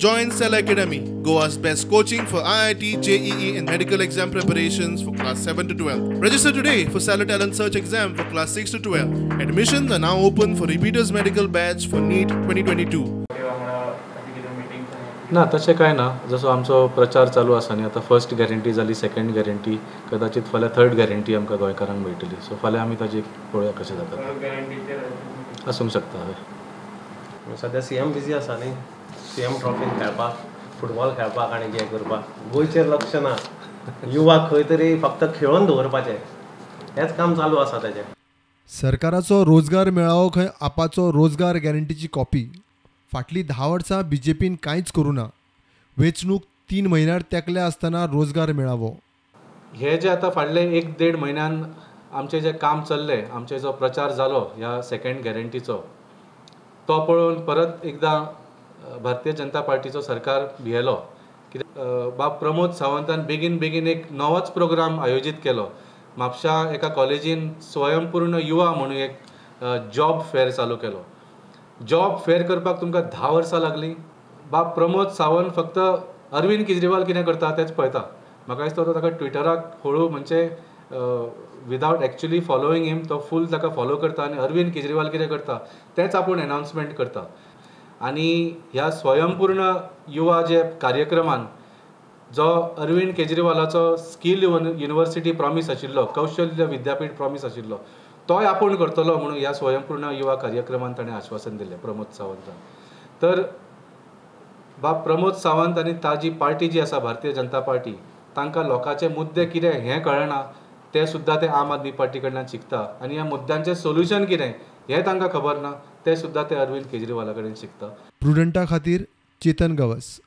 Join Cell Academy, Goa's best coaching for IIT, JEE and medical exam preparations for class 7 to 12. Register today for Cellar Talent Search exam for class 6 to 12. Admissions are now open for repeaters medical batch for NEET 2022. वांगडा अशें कितें meeting? ना, तशें कांय ना. जसो आमचो प्रचार चालू आसा न्ही, आतां फर्स्ट गॅरंटी जाली, सेकंड गॅरंटी, कदाचित फाल्यां थर्ड गॅरंटी आमकां गोंयकारांक मेळटली. सो फाल्यां आमी ताजी पळोवया कशें जाता तें. गॅरंटीचेर आसूंक शकता, हय. सद्या सीएम बिजी आसा न्ही, सीएम ट्रॉफीन खेळपाक, फुटबॉल खेळपाक आनी हें करपाक. गोंयचेर लक्ष ना. युवा खंय तरी फक्त खेळोवन दवरपाचें हेंच काम चालू आसा तेजें. सरकाराचो रोजगार मेळावो खंय आपाचो रोजगार गॅरंटीची कॉपी. फाटलीं 10 वर्सां बीजेपीन कांयच करूं ना. वेंचणूक 3 म्हयन्यार तेंकल्या आसतना रोजगार मेळावो. हे जे आतां फाटले 1-1.5 म्हयन्यान आमचें जें काम चल्लें, आमचो जो प्रचार जालो ह्या सेकंड गॅरंटीचो, तो पळोवन परत एकदां भारतीय जनता पार्टीचो सरकार भियेलो. कित्याक बाब प्रमोद सावंतान बेगीन बेगीन एक नवोच प्रोग्राम आयोजीत केलो. म्हापशा एका कॉलेजीन स्वयंपूर्ण युवा म्हणून एक जॉब फेअर चालू केलो. जॉब फेअर करपाक तुमकां 10 वर्सां लागलीं. बाब प्रमोद सावंत फक्त अरविंद केजरीवाल कितें करता तेंच पळयता. म्हाका दिसता तो ताका ट्विटराक हळू म्हणजे विदावट एक्चुली फॉलोईंग हिम तो फूल ताका फॉलो करता आनी अरविंद केजरीवाल कितें करता तेंच आपूण एनावन्समेंट करता. आनी ह्या स्वयंपूर्ण युवा जे कार्यक्रमान जो अरविंद केजरीवालाचो स्कील युनिवर्सिटी प्रॉमीस आशिल्लो, कौशल्य विद्यापीठ प्रॉमीस आशिल्लो, तोय आपूण करतलो म्हणून ह्या स्वयंपूर्ण युवा कार्यक्रमान ताणें आश्वासन दिलें प्रमोद सावंतान. तर बाब प्रमोद सावंत आनी ताजी पार्टी जी आसा भारतीय जनता पार्टी, तांकां लोकांचे मुद्दे कितें हें कळना, ते सुद्दां ते आम आदमी पार्टी कडल्यान शिकता आनी ह्या मुद्द्यांचें सोल्युशन कितें हें तांकां खबर ना, ते सुद्दां ते अरविंद केजरीवाला कडेन शिकता. प्रुडंटा खातीर चेतन गवस.